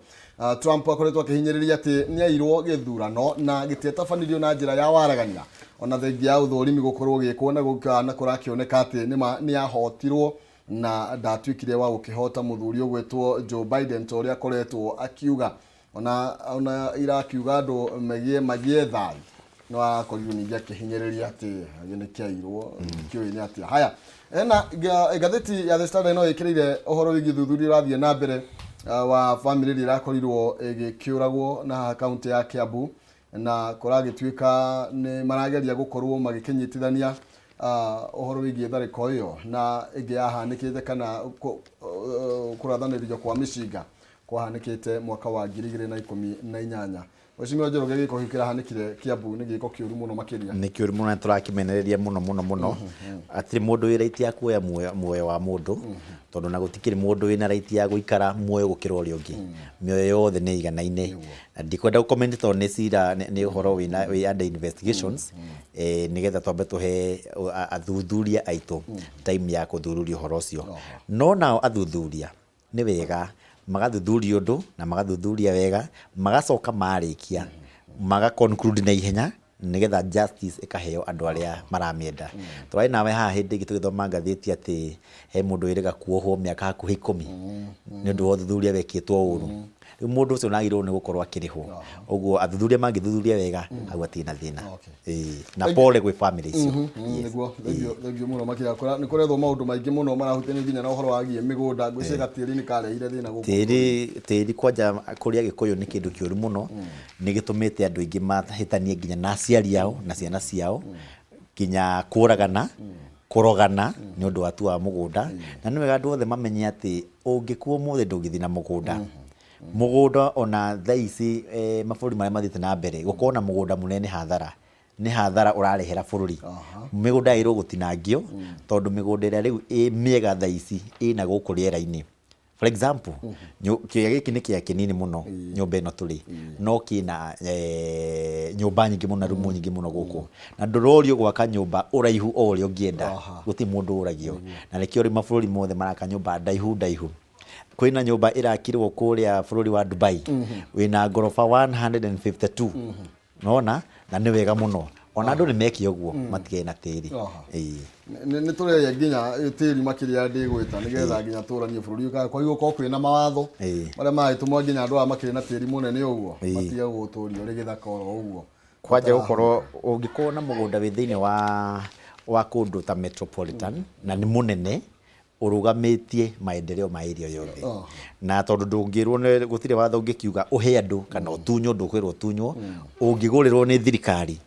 Trump akoretwo akĩhinyĩrĩria atĩ nĩairwo gĩthurano na gĩtiatabanirio na njĩra ya waragania ona thengia ya ũthũrimi gũkorwo ũgĩkwo na gũka na kũrakĩoneka atĩ nĩma nĩahotirwo na ndatuĩkire wa gũkĩhota mũthuri ũgwĩtwo Joe Biden ta ũrĩa akoretwo akiuga ona irakiuga andũ magĩe thayũ no arakorirwo ningĩ akĩhinyĩrĩria atĩ nĩ kĩairwo ndikĩũĩ nĩ atĩa. Haya, ena ngathĩti ya The Standard no ĩkĩrĩire ũhoro wĩgiĩ ũthuthuria ũrathiĩ na mbere wa bamĩrĩ ĩrĩa ĩrakorirwo ĩgĩkĩũragwo na haha kaũntĩ ya Kiambu na kũragĩtuĩka nĩ marageria gũkorwo magĩkĩnyitithania ũhoro wĩgiĩ tharĩko ĩyo na ĩngĩ yahanĩkĩte kana kũrathanĩrio kwa mĩcinga kwahanĩkĩte mwaka wa 2018. Mheshimiwa Njoroge, gĩko kĩu kĩrahanĩkire Kiambu nĩ gĩko kĩũru mũno makĩria. Nĩ kĩũru mũno na tũrakĩmenereria mũno mũno mũno. Hatirĩ mũndũ wĩ right ya kuoya muoyo wa mũndũ, tondũ na gũtikĩrĩ mũndũ wĩna right ya gũikara muoyo gũkĩra ũrĩa ũngĩ. Mĩoyo yothe nĩ ĩiganaine. Na ndikwenda gũ comment tondũ nĩ cira, nĩ ũhoro wĩna wĩ under investigations, nĩgetha twambe tũhe athuthuria aitũ time ya kũthuthuria ũhoro ũcio. No nao athuthuria Nĩ wega magathuthuria ũndũ na magathuthuria wega, magacoka marĩkia maga conclude na ihenya nĩgetha justice ĩkaheo andũ arĩa maramĩenda. Tũrarĩ nawe haha hĩndĩ ĩngĩ tũgĩthoma ngathĩti atĩ he mũndũ wĩrĩga kuohwo mĩaka hakuhĩ ikũmi nĩ ũndũ wa ũthuthuria wekĩtwo ũru. Rĩu mũndũ ũcio nagĩrĩirwo nĩ gũkorwo akĩrĩhwo. Ũguo athuthuria mangĩthuthuria wega hau hatirĩ na thĩna. Ĩĩ, na pole gwĩ bamĩrĩ icio. Yes. Nĩguo, thengio, thengio mũno makĩria. Nĩ kũrethwo maũndũ maingĩ mũno marahutania nginya na ũhoro wagiĩ mĩgũnda. Ngwĩciria gatĩri nĩ karehire thĩna gũkũ. Tĩri, tĩri kwanja kũrĩ Agĩkũyũ nĩ kĩndũ kĩũru mũno, nĩ gĩtũmĩte andũ aingĩ mahĩtanie nginya na aciari ao na ciana ciao, nginya kũragana, kũrogana nĩ ũndũ wa tu wa mũgũnda. Na nĩ wega andũ othe mamenye atĩ ũngĩkua ũmũthĩ ndũngĩthiĩ na mũgũnda. Mũgũnda ona thaa ici mabũrũri marĩa mathiĩte na mbere, gũkorwo na mũgũnda mũnene nĩ hathara. Nĩ hathara ũrarehera bũrũri. Mĩgũnda yagĩrĩirwo gũtinangio, tondũ mĩgũnda ĩrĩa rĩu ĩ mĩega thaa ici ĩna gũkũ rĩera-inĩ. For example, kĩea gĩkĩ nĩ kĩea kĩnini mũno nyũmba ĩno tũrĩ, no kĩna nyũmba nyingĩ mũno na rumu nyingĩ mũno gũkũ. Na ndũrorio gwaka nyũmba ũraihu o ũrĩa ũngĩenda, gũtirĩ mũndũ ũragio. Na nĩkĩo rĩu mabũrũri mothe maraka nyũmba ndaihu ndaihu. Kwĩna nyũmba ĩrakirwo kũrĩa bũrũri wa Dubai, wĩna ngoroba 152. Nona na nĩ wega mũno. Ona andũ nĩ meke ũguo matigane na tĩri. Ĩĩ. Nĩ tũreria nginya tĩri makĩria ndĩgwĩta nĩgetha nginya tũranie bũrũri ũyũ. Kwagĩrĩirwo gũkorwo kwĩna mawatho marĩa maragĩtũma nginya andũ aya makĩrĩ na tĩri mũnene ũguo matige gũtũria ũrĩ gĩthaka oro ũguo. Kwanja gũkorwo ũngĩkorwo na mũgũnda wĩ thĩinĩ wa kũndũ ta metropolitan na nĩ mũnene ũrũgamĩtie maendeleo ma area yothe. Na tondũ ndũngĩrwo nĩ gũtirĩ watho ũngĩkiuga ũhe andũ kana ũtunywo, ndũkwĩrwo ũtunywo, ũngĩgũrĩrwo nĩ thirikari,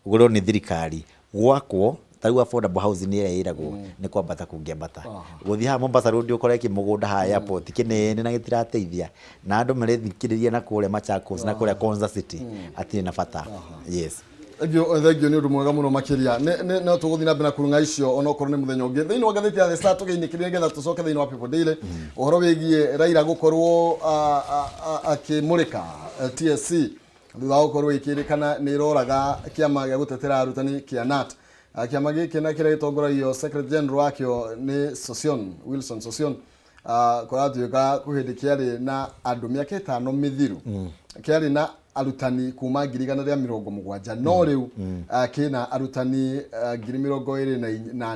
ũgũrĩrwo nĩ thirikari, gwakwo, ta rĩu affordable housing ĩrĩa ĩragwo, nĩ kwambata kũngĩambata. Gũthiĩ haha Mombasa Road ũkore kĩmũgũnda haha airport kĩnene na gĩtirateithia, na andũ marethikĩrĩria na kũrĩa Machakos na kũrĩa Konza City, hatirĩ na bata. Yes. Thengio, thengio nĩ ũndũ mwega mũno makĩria. No tũgũthiĩ na mbere na kũrung'a icio onokorwo nĩ mũthenya ũngĩ. Thĩinĩ wa ngathĩti ya The Star tũgĩinĩkĩria nĩgetha tũcoke thĩinĩ wa People Daily ũhoro wĩgiĩ Raila gũkorwo akĩmũrĩka TSC thutha wa gũkorwo ĩkĩrĩkana nĩ ĩroraga kĩama gĩa gũtetera arutani kĩa KNUT. Kĩama gĩkĩ na kĩrĩa gĩtongoragio Secretary General wakĩo nĩ Sossion, Wilson Sossion kũratuĩka kwĩ hĩndĩ kĩarĩ na andũ mĩaka ĩtano mĩthiru kĩarĩ na Arutani kuma 170,000, no rĩu kĩna arutani 28,000. Na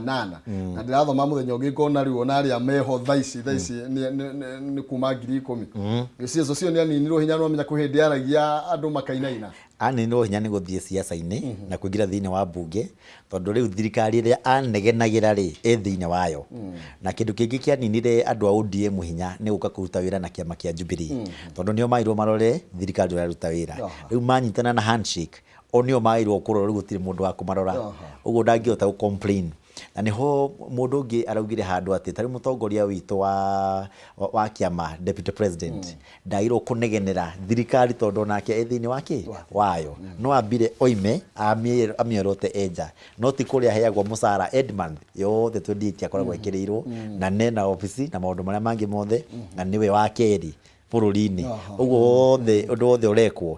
ndĩrathoma mũthenya ũngĩ ngona rĩu ona arĩa meho thaa ici nĩ kuma 10,000. CS ũcio nĩ aninirwo hinya. No menya kwĩ hĩndĩ aragia andũ makainaina. Aninirwo hinya nĩ gũthiĩ siasa-inĩ na kũingĩra thĩinĩ wa mbunge, tondũ rĩu thirikari ĩrĩa anegenagĩra rĩ ĩ thĩinĩ wayo. Na kĩndũ kĩngĩ kĩaninire andũ a ODM hinya nĩ gũka kũruta wĩra na kĩama kĩa Jubilee, tondũ nĩo magĩrĩirwo marore thirikari ũrĩa ĩraruta wĩra. Rĩu manyitana na handshake, o nĩo magĩrĩirwo kũrora, rĩu gũtirĩ mũndũ wa kũmarora. Ũguo ndangĩhota gũ complain. Na nĩho mũndũ ũngĩ araugire handũ atĩ tarĩu mũtongoria witũ wa kĩama, deputy president, ndagĩrĩirwo kũnegenera thirikari tondũ onake e thĩinĩ wa kĩ wayo. No ambire oime amĩorote enja, no ti kũrĩa aheagwo mũcara end month yothe 28 akoragwo ekĩrĩirwo na nena obici na maũndũ marĩa mangĩ mothe, na nĩwe wa kerĩ bũrũri-inĩ. Ũguo wothe ũndũ wothe ũrekwo,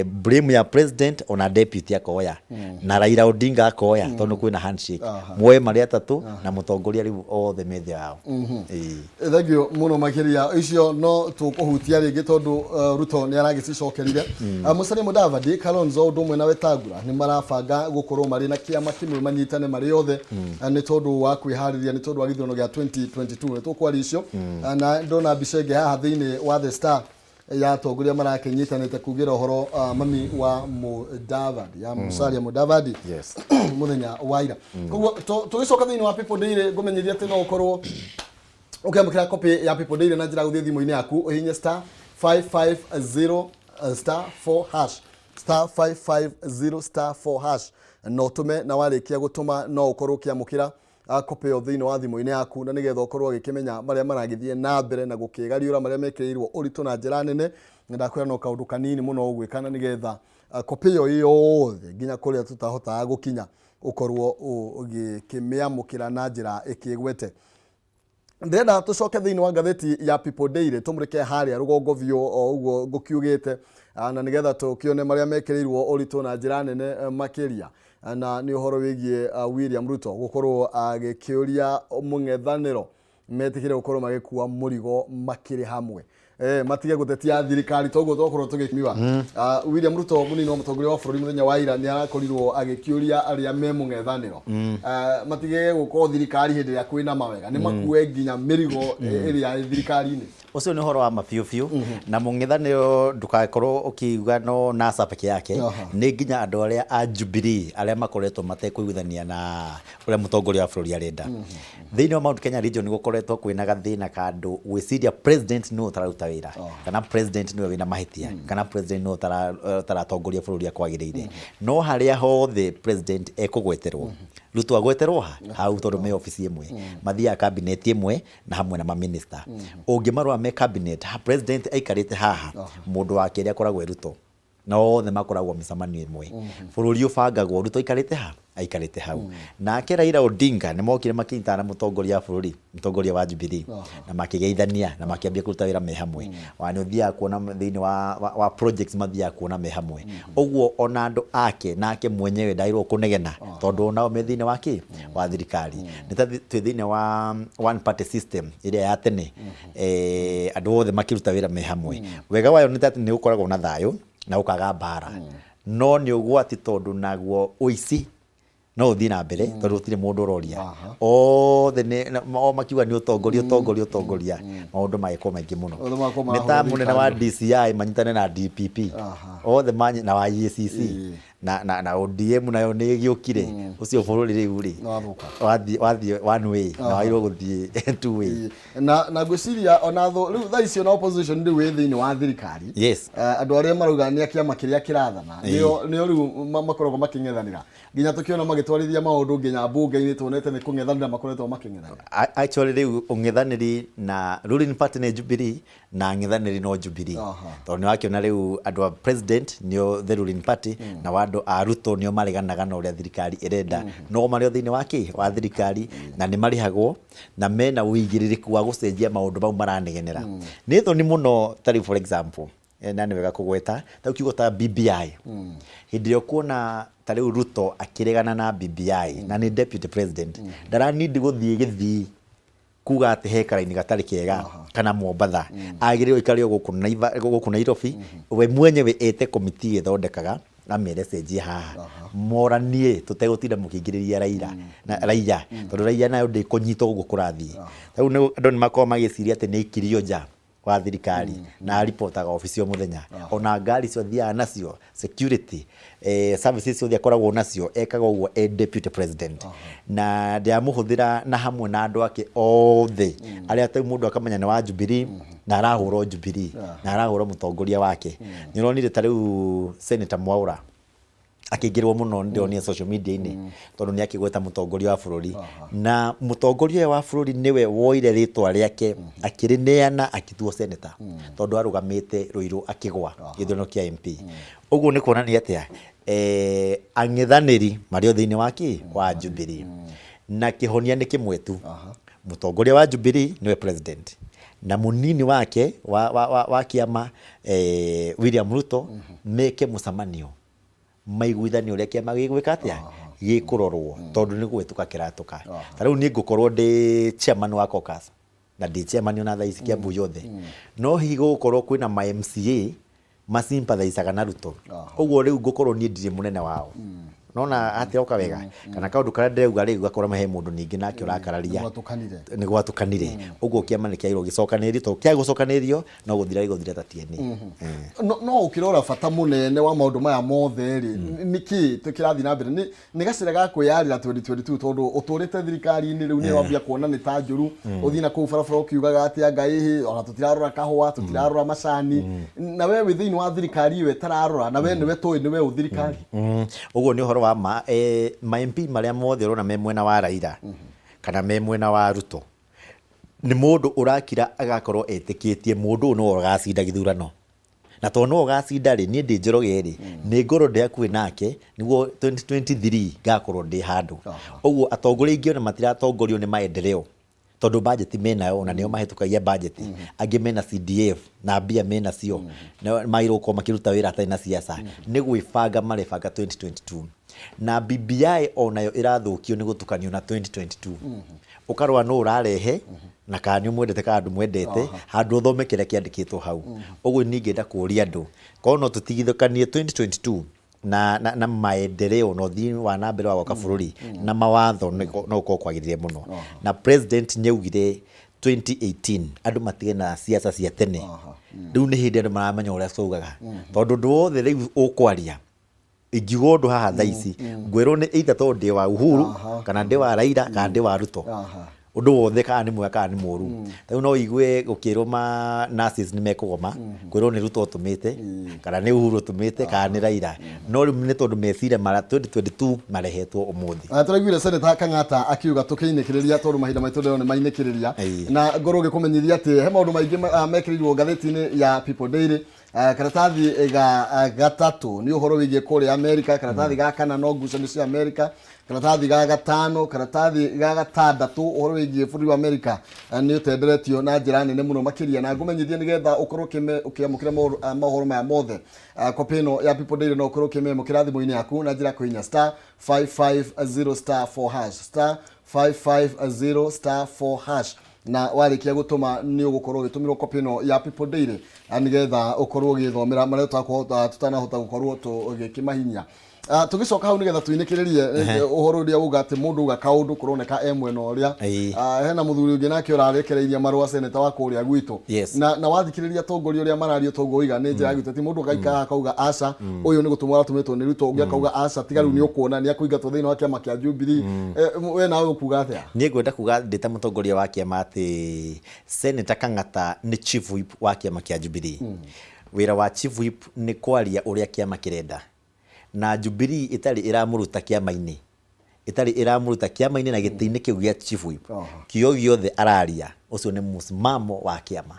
blame ya president ona deputy akoya na Raila Odinga akoya, tondũ kwĩna handshake. Moe marĩ atatũ na mũtongoria, rĩu othe methe yao. Ĩĩ. Thank you mũno makĩria. Icio no tũkũhutia rĩngĩ tondũ Ruto nĩ aragĩcicokerire. Musalia Mudavadi, Kalonzo ũndũ ũmwe na Wetangula nĩ marabanga gũkorwo marĩ na kĩama kĩmwe, manyitane marĩ othe, nĩ tondũ wa kwĩharĩria nĩ tondũ wa gĩthurano gĩa 2022. Nĩ tũkwaria icio. Na ndona mbica ĩngĩ haha thĩinĩ wa The Star ya atongoria marakĩnyitanĩte kugĩra ũhoro mami wa Mudavadi, ya Musalia Mudavadi mũthenya wa ira. Koguo tũgĩcoka thĩinĩ wa People Daily, ngũmenyithia atĩ no ũkorwo ũkĩamũkĩra copy ya People Daily na njĩra ya gũthiĩ thimũ-inĩ yaku, ũhihinye *550 *4 hash, *550 *4 hash, na ũtũme. Na warĩkia gũtũma, no ũkorwo ũkĩamũkĩra copy ĩyo thĩinĩ wa thimũ-inĩ yaku, na nĩgetha ũkorwo ũgĩkĩmenya marĩa maragĩthiĩ na mbere na gũkĩgariũra marĩa mekĩrĩirwo ũritũ na njĩra nene. Na ndakwĩra no kaũndũ kanini mũno ũgwĩka na nĩgetha copy ĩyo yothe nginya kũrĩa tũtahotaga gũkinya ũkorwo ũgĩkĩmĩamũkĩra na njĩra ĩkĩgwete. Ndĩrenda tũcoke thĩinĩ wa ngathĩti ya People Daily, tũmũrĩke harĩa rũgongo biũ o ũguo ngũkiugĩte, na nĩgetha tũkĩone marĩa mekĩrĩirwo ũritũ na njĩra nene makĩria. Na nĩ ũhoro wĩgiĩ William Ruto gũkorwo agĩkĩũria mũng'ethanĩro metĩkĩre gũkorwo magĩkua mũrigo makĩrĩ hamwe, matige gũtetia thirikari toguo twakorwo tũgĩkiuga. William Ruto, mũnini wa mũtongoria wa bũrũri, mũthenya wa ira nĩ arakorirwo agĩkĩũria arĩa me mũng'ethanĩro matige gũkorwo thirikari hĩndĩ ĩrĩa kwĩna mawega, nĩ makue nginya mĩrigo ĩrĩa ĩ thirikari-inĩ. Ũcio nĩ ũhoro wa ma biũ biũ. Na mũng'ethanĩro ndũgakorwo ũkiuga no NASA peke yake, nĩ nginya andũ arĩa a Jubilee arĩa makoretwo matekũiguithania na ũrĩa mũtongoria wa bũrũri arenda. Thĩinĩ wa Mount Kenya region gũkoretwo kwĩna gathĩna ka andũ gwĩciria president nĩwe ũtararuta wĩra, kana president nĩwe wĩna mahĩtia, kana president nĩwe ũtaratongoria bũrũri ũrĩa kwagĩrĩire. No harĩa hothe president ekũgweterwo, Ruto agweterwo ha hau, tondũ me obici ĩmwe, mathiaga cabinet ĩmwe na hamwe na maminista. Ũngĩmarora me cabinet, president aikarĩte haha, mũndũ wa kerĩ akoragwo e Ruto, na othe makoragwo mĩcemanio ĩmwe. Bũrũri ũbangagwo Ruto aikarĩte ha, aikarĩte hau. Nake Raila Odinga nĩ mokire makĩnyitana na mũtongoria wa bũrũri, mũtongoria wa Jubilee, na makĩgeithania na makĩambia kũruta wĩra me hamwe. Wa nĩ ũthiaga kuona thĩinĩ wa projects mathiaga kuona me hamwe. Ũguo ona andũ ake nake mwenyewe ndagĩrĩirwo kũnegena, tondũ onao me thĩinĩ wa kĩ wa thirikari. Nĩ ta twĩ thĩinĩ wa one party system ĩrĩa ya tene, andũ othe makĩruta wĩra me hamwe. Wega wayo nĩ ta atĩ nĩ gũkoragwo na thayũ na gũkaga mbara, no nĩ ũgwati tondũ naguo ũici no ũthiĩ na mbere, tondũ gũtirĩ mũndũ ũroria. Othe o makiuga nĩ ũtongoria, ũtongoria, ũtongoria, maũndũ magĩkorwo maingĩ mũno. Othe magakorwo Nĩ ta marahũra mũnene wa DCI manyitane na DPP othe na wa EACC na ODM nayo nĩ ĩgĩũkire. Ũcio bũrũri rĩu rĩ Nĩwathũka. Wathiĩ one way na wagĩrĩirwo gũthiĩ two way. Na ngwĩciria ona thũ rĩu thaa icio na opposition rĩu ĩ thĩinĩ wa thirikari. Andũ arĩa marauga nĩ a kĩama kĩrĩa kĩrathana nĩo rĩu makoragwo makĩng'ethanĩra, nginya tũkĩona magĩtwarithia maũndũ nginya mbunge-inĩ, tuonete nĩ kũng'ethanĩra makoretwo makĩng'ethanĩra. Actually rĩu ũng'ethanĩri na ruling party nĩ Jubilee na ng'ethanĩri no Jubilee, tondũ nĩ wakĩona rĩu andũ a president nĩo the ruling party, na andũ a Ruto nĩo mareganaga na ũrĩa thirikari ĩrenda, no marĩ o thĩinĩ wa kĩ wa thirikari, na nĩ marĩhagwo na mena ũigĩrĩrĩku wa gũcenjia maũndũ mau maranegenera. Nĩ thoni mũno. Ta rĩu for example, na nĩ wega kũgweta ta rĩu kiugo ta BBI, hĩndĩ ĩrĩa ũkuona ta rĩu Ruto akĩregana na BBI na nĩ deputy president, ndaranindi gũthiĩ gĩthii. Kuga atĩ he karaini gatarĩ kega kana Mombatha, agĩrĩirwo aikare o gũkũ gũkũ Nairobi, we mwenyewe ete komiti ĩthondekaga amere cenjie haha, moranie tũtegũtinda mũkĩingĩrĩria Raila na raia, tondũ raia nayo ndĩkũnyita ũguo kũrathiĩ. Rĩu andũ nĩ makoragwo magĩciria atĩ nĩ aikirio nja wa thirikari na aripotaga obici o mũthenya, ona ngari icio athiaga nacio, security services ciothe akoragwo nacio, ekaga ũguo e deputy president, na ndĩramũhũthĩra na hamwe na andũ ake othe arĩa ta mũndũ akamenya nĩ wa Jubilee na arahũrwo Jubilee na arahũra mũtongoria wake. Nĩ ũronire ta rĩu Senator Mwaura akĩingĩrwo mũno, nĩ ndĩronire social media-inĩ, tondũ nĩ akĩgweta mũtongoria wa bũrũri, na mũtongoria ũyũ wa bũrũri nĩwe woire rĩtwa rĩake akĩrĩneana akĩtuo senator, tondũ arũgamĩte Ruiru akĩgwa gĩthurano kĩa MP. Ũguo nĩ kuonania atĩa? Ang'ethanĩri marĩ o thĩinĩ wa kĩ wa Jubilee, na kĩhonia nĩ kĩmwe tu. Mũtongoria wa Jubilee nĩwe president na mũnini wake wa kĩama, William Ruto, meke mũcemanio maiguithanie ũrĩa kĩama gĩgwĩka atĩa, gĩkũrorwo, tondũ nĩ gũgĩtũka kĩratũka. Ta rĩu niĩ ngũkorwo ndĩ chairman wa caucus na ndĩ chairman ona thaa ici Kiambu yothe, no hihi gũgũkorwo kwĩna ma MCA masympathizaga na Ruto, ũguo rĩu ngũkorwo niĩ ndirĩ mũnene wao, nona hatiroka wega kana kaũndũ karĩa ndĩrauga rĩu gakora he mũndũ ningĩ nake ũrakararia. Nĩgwatũkanire. Nĩ gwatũkanire. Ũguo kĩama nĩ kĩagĩrĩirwo gĩcokanĩrĩrio, tondũ kĩaga gũcokanĩrĩrio no gũthira gĩgũthira ta TNA. No ũkĩrora bata mũnene wa maũndũ maya mothe rĩ, nĩkĩ kĩrathiĩ na mbere? Nĩ gacĩra ga kwĩyarĩra 2022, tondũ ũtũrĩte thirikari-inĩ rĩu nĩ wambia kuona nĩ ta njũru, ũthiĩ na kũu barabara ũkiugaga atĩ anga ĩhĩ ona tũtirarora kahũa, tũtirarora macani, na we wĩ thĩinĩ wa thirikari ĩyo ĩtararora, na we nĩwe tũĩ nĩwe ũ thirikari. Ũguo nĩ ũhoro wa ma. Ma MP marĩa mothe ũrona me mwena wa Raila kana me mwena wa Ruto nĩ mũndũ ũrakira agakorwo etĩkĩtie mũndũ ũyũ nĩwe ũgacinda gĩthurano, na tondũ nĩwe ũgacinda rĩ, niĩ ndĩ Njoroge rĩ, nĩ ngorwo ndĩ hakuhĩ nake nĩguo 2023 ngakorwo ndĩ handũ. Ũguo atongoria aingĩ ona matiratongorio nĩ maendeleo, tondũ bajeti menayo na nĩo mahĩtũkagia bajeti. Angĩ mena CDF na mbia menacio na magĩrĩirwo gũkorwo makĩruta wĩra hatarĩ na siasa. Nĩ gwĩbanga marebanga 2022, na BBI onayo ĩrathũkio nĩ gũtukanio na 2022, ũkarora nũ ũrarehe na kana nĩ ũmwendete kana ndũmwendete, handũ ũthome kĩrĩa kĩandĩkĩtwo hau. Ũguo niĩ ingĩenda kũria andũ korwo no tũtigithũkanie 2022 na maendeleo na ũthii wa na mbere wa gwaka bũrũri na mawatho, no gũkorwo kwagĩrĩire mũno. Na president nĩ augire 2018 andũ matige na siasa cia tene. Rĩu nĩ hĩndĩ andũ maramenya ũrĩa twaugaga, tondũ ũndũ wothe rĩu ũkwaria, ingiuga ũndũ haha thaa ici, ngwĩrwo nĩ either tondũ ndĩ wa Uhuru kana ndĩ wa Raila kana ndĩ wa Ruto, ũndũ wothe kana nĩ mwega kana nĩ mũru. Rĩu no igue gũkĩrwo ma nurses nĩ mekũgoma, kwĩrwo nĩ Ruto ũtũmĩte kana nĩ Uhuru ũtũmĩte kana nĩ Raila, no rĩu nĩ tondũ meciria mara 2022 marehetwo ũmũthĩ. Tũraiguire Senator Kang'ata akiuga tũkĩinĩkĩrĩria, tondũ mahinda maitũ ndĩrona nĩ mainĩkĩrĩria, na ngorwo ngĩkũmenyithia atĩ he maũndũ maingĩ mekĩrĩirwo ngathĩti-inĩ ya People Daily. Karatathi ga gatatũ nĩ ũhoro wĩgiĩ kũrĩa Amerika, karatathi ga kana no ngucanio cia Amerika, karatathi ga gatano, karatathi ga gatandatũ ũhoro wĩgiĩ bũrũri wa Amerika nĩ ũtenderetio na njĩra nene mũno makĩria. Na ngũmenyithie nĩgetha ũkorwo ũkĩamũkĩra mohoro maya mothe, copy ĩno ya People Daily no ũkorwo ũkĩmĩamũkĩra thimũ-inĩ yaku na njĩra ya kũhihinya star 550 star 4 hash, star 550 star 4 hash, na warĩkia gũtũma nĩ ũgũkorwo ũgĩtũmĩrwo copy ĩno ya People Daily, nĩgetha ũkorwo ũgĩthomera marĩa tũtanahota gũkorwo tũgĩkĩmahinya. Tũgĩcoka hau nĩgetha tũinĩkĩrĩrie ũhoro ũrĩa uga atĩ mũndũ uga kaũndũ kũroneka e mwena ũrĩa. Hena mũthuri ũngĩ nake ũrarekereiria marũa, seneta wa kũrĩa gwitũ. Na wathikĩrĩria atongoria ũrĩa mararia, toguo oiga nĩ njĩra ya gĩũteti. Mũndũ agaikara akauga aca, ũyũ nĩ gũtũmwo aratũmĩtwo nĩ Ruto, ũngĩ akauga aca, tiga rĩu nĩ ũkuona nĩ akũingatwo thĩinĩ wa kĩama kĩa Jubilee. We nawe ũkuga atĩa? Niĩ ngwenda kuga ndĩ ta mũtongoria wa kĩama atĩ Senator Kang'ata nĩ chief whip wa kĩama kĩa Jubilee. Wĩra wa chief whip nĩ kwaria ũrĩa kĩama kĩrenda, na Jubilee ĩtarĩ ĩramũruta kĩama-inĩ, ĩtarĩ ĩramũruta kĩama-inĩ na gĩtĩ-inĩ kĩu gĩa chief whip, kĩo gĩothe araria ũcio nĩ mũsimamo wa kĩama.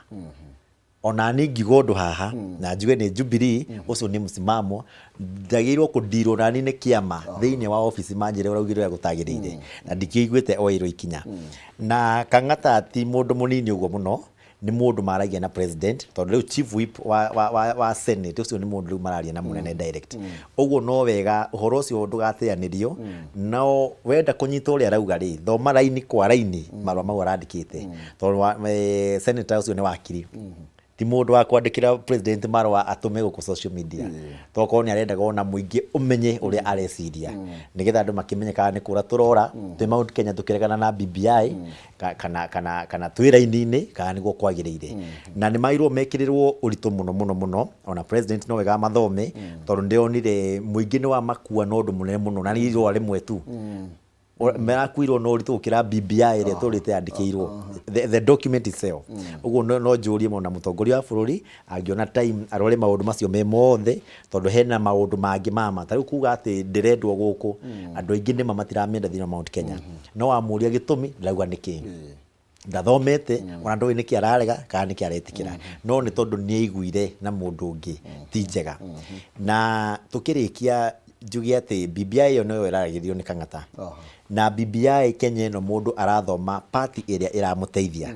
Ona niĩ ngiuga ũndũ haha na njuge nĩ Jubilee, ũcio nĩ mũsimamo, njagĩrĩirwo kũndirwo nani nĩ kĩama thĩinĩ wa obici manjĩre ũraugire ũrĩa gũtagĩrĩire, na ndikĩiguĩte oĩrwo ikinya. Na Kang'ata ti mũndũ mũnini ũguo mũno. Nĩ mũndũ maragia na president, tondũ rĩu chief whip wa senate ũcio nĩ mũndũ rĩu mararia na mũnene direct. Ũguo no wega ũhoro ũcio ndũgateanĩrio. No wenda kũnyita ũrĩa arauga rĩ, thoma raini kwa raini marũa mau arandĩkĩte, tondũ senator ũcio nĩ wakiri, ti mũndũ wa kwandĩkĩra president marũa atũme gũkũ social media. Tokorwo nĩ arendaga ona mũingĩ ũmenye ũrĩa areciria, nĩgetha andũ makĩmenye kana nĩ kũra tũrora twĩ Mount Kenya tũkĩregana na BBI kana twĩ raini-inĩ kana nĩguo kwagĩrĩire. Na nĩ magĩrĩirwo mekĩrĩrwo ũritũ mũno mũno mũno. Ona president no wega mathome, tondũ ndĩronire mũingĩ nĩ wamakua na ũndũ mũnene mũno, na nĩ irũa rĩmwe tu marakuirwo na ũritũ gũkĩra BBI ĩrĩa tũrĩte yandĩkĩirwo the document itself. Ũguo no njũrie ona mũtongoria wa bũrũri angĩona time arore maũndũ macio me mothe, tondũ hena maũndũ mangĩ mama ta rĩu kuga atĩ ndĩrendwo gũkũ. Andũ aingĩ nĩma matiramĩenda thĩinĩ wa Mount Kenya, no wamũria gĩtũmi ndarauga nĩkĩ, ndathomete ona ndoĩ nĩkĩ ararega kana nĩkĩ aretĩkĩra, no nĩ tondũ nĩ aiguire na mũndũ ũngĩ ti njega. Na tũkĩrĩkia njuge atĩ BBI ĩyo noyo ĩraragĩrio nĩ Kang'ata. Na BBI Kenya ĩno mũndũ arathoma party ĩrĩa ĩramũteithia.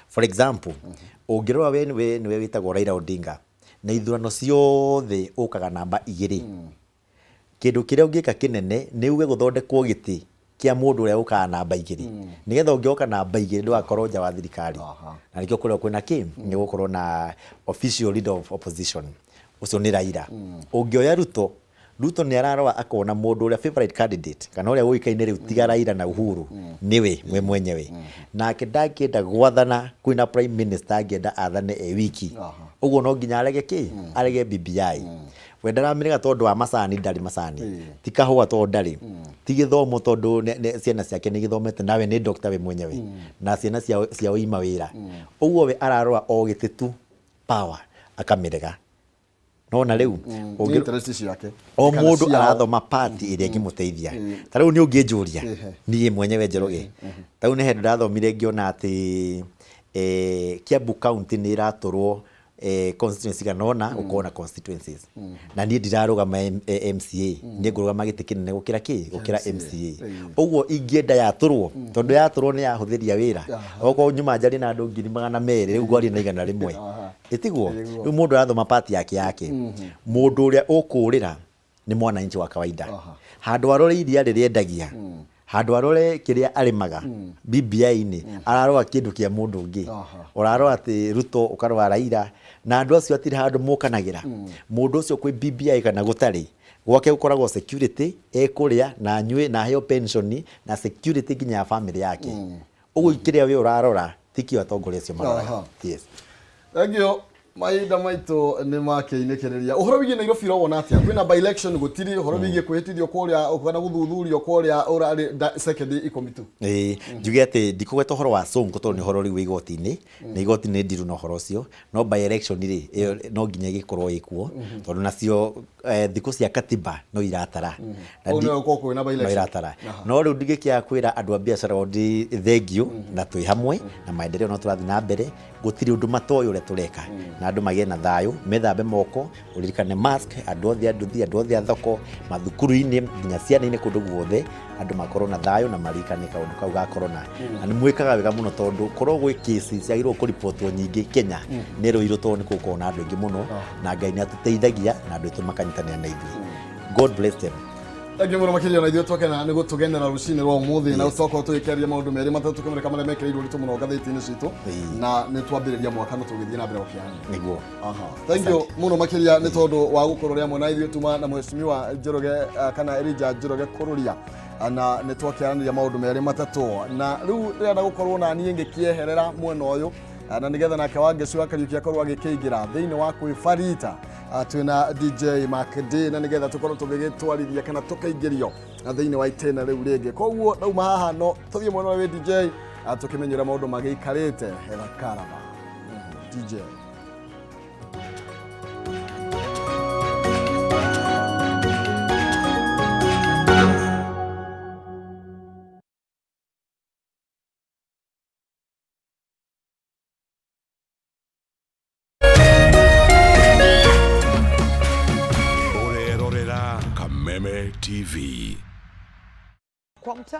For example, ũngĩrora we nĩwe wĩtagwo Raila Odinga, na ithurano ciothe ũkaga namba 2. Kĩndũ kĩrĩa ũngĩka kĩnene nĩ uge gũthondekwo gĩtĩ kĩa mũndũ ũrĩa ũkaga namba 2, nĩgetha ũngĩoka namba 2 ndũgakorwo nja wa thirikari. Na nĩkĩo kũrĩa kwĩna kĩ nĩ gũkorwo na official leader of opposition, ũcio nĩ Raila. Ũngĩoya Ruto, Ruto nĩ ararora akona mũndũ ũrĩa favorite candidate kana ũrĩa ũĩkaine rĩu tiga Raila na Uhuru nĩwe we mwenyewe, nake ndangĩenda gwathana kwĩna prime minister, angĩenda athane e wiki. Ũguo no nginya arege kĩ, arege BBI. We ndaramĩrega tondũ wa macani, ndarĩ macani, ti kahũa tondũ ndarĩ, ti gĩthomo tondũ ciana ciake nĩ gĩthomete, nawe nĩ doctor we mwenyewe na ciana ciao ima wĩra. Ũguo we ararora o gĩtĩ tu, power, akamĩrega. Nona rĩu Nĩ interest ciake o kana mũndũ ciao. Arathoma party ĩrĩa ĩngĩmũteithia. Ta rĩu nĩ ũngĩnjũria niĩ mwenyewe Njoroge, ta rĩu nĩ hĩndĩ ndathomire ngĩona atĩ Kiambu County nĩ ĩratũrwo constituency cigana ũna gũkorwo na constituencies, na niĩ ndirarũgama MCA, niĩ ngũrũgama gĩtĩ kĩnene gũkĩra kĩ, gũkĩra MCA. Ũguo ingĩenda yatũrwo, tondũ yatũrwo nĩ yahũthĩria wĩra. Okorwo nyuma njarie na andũ 200,000, rĩu ngwaria na 100. Ĩtiguo? Rĩu mũndũ arathoma party yake yake. Mũndũ ũrĩa ũkũrĩra nĩ mwananchi wa kawaida. Handũ arore iria rĩrĩa endagia, handũ arore kĩrĩa arĩmaga, BBI-inĩ ararora kĩndũ kĩa mũndũ ũngĩ. Ũrarora atĩ Ruto, ũkarora Raila, na andũ acio hatirĩ handũ mokanagĩra. Mũndũ ũcio kwĩ BBI kana gũtarĩ, gwake gũkoragwo security, ekũrĩa na anyue na aheo pension na security nginya ya family yake. Ũguo kĩrĩa we ũrarora tikio atongoria acio maroraga. Yes. Thank you. Mahinda maitũ nĩ makĩinĩkĩrĩria. Ũhoro wĩgiĩ Nairobi ũrawona atĩa? Kwĩna by election gũtirĩ? Ũhoro wĩgiĩ kwĩhĩtithio kũrĩa kana gũthuthurio kũrĩa ũrarĩ sekondi 10 tu. Ĩĩ, njuge atĩ ndikũgweta ũhoro wa Sonko tondũ nĩ ũhoro rĩu wĩ igoti-inĩ, na igoti nĩ ndiru na ũhoro ũcio. No by election rĩ, ĩyo no nginya ĩgĩkorwo ĩkuo, tondũ nacio thikũ cia katiba no iratara. Na Kũu nĩho gũkorwo kwĩna by no election. iratara. No rĩu ndingĩkĩaga kwĩra andũ a biacara o ndĩ thengio na twĩ hamwe na maendeleo no tũrathiĩ na mbere. Gũtirĩ ũndũ matoĩ ũrĩa tũreka, na andũ magĩe na thayũ, methambe moko, ũririkane mask, andũ othe a nduthi, andũ othe a thoko, mathukuru-inĩ, nginya ciana-inĩ, kũndũ guothe andũ makorwo na thayũ na maririkane kaũndũ kau ga corona. Na nĩ mwĩkaga wega mũno, tondũ korwo gwĩ kesi ciagĩrĩirwo kũribotwo nyingĩ Kenya nĩ Rũirũ, tondũ nĩ gũkoragwo na andũ aingĩ mũno, na Ngai nĩ atũteithagia na andũ aitũ makanyitanĩra na ithuĩ. God bless them. Thengiũ mũno makĩria, na ithuĩ twakena nĩ gũtũgenera rũcinĩ rwa ũmũthĩ, na twakorwo tũgĩkĩaria maũndũ merĩ matatũ, tũkĩmũrĩka marĩa mekĩrĩirwo ũritũ mũno ngathĩti-inĩ citũ. Na nĩ twambĩrĩria mwaka no tũgĩthiĩ na mbere gũkĩaranĩria. Nĩguo. Thank you mũno makĩria nĩ tondũ wa gũkorwo rĩ hamwe na ithuĩ. Tuma na mheshimiwa Njoroge kana Elijah Njoroge Kũrũria, na nĩ twakĩaranĩria maũndũ merĩ matatũ. Na rĩu ndĩrenda gũkorwo na niĩ ngĩkĩeherera mwena ũyũ, na nĩgetha nake Wangeci wa Kariũki akorwo agĩkĩingĩra thĩinĩ wa kwĩbarita. Twĩna DJ Mark D, na nĩgetha tũkorwo tũgĩgĩtwarithia kana tũkaingĩrio thĩinĩ wa itĩna rĩu rĩngĩ. Koguo ndauma haha no tũthiĩ mwena ũrĩa wĩ DJ, tũkĩmenye ũrĩa maũndũ magĩikarĩte. Etha karaba DJ. Ũrerorera Kameme TV. Kwa mtaa.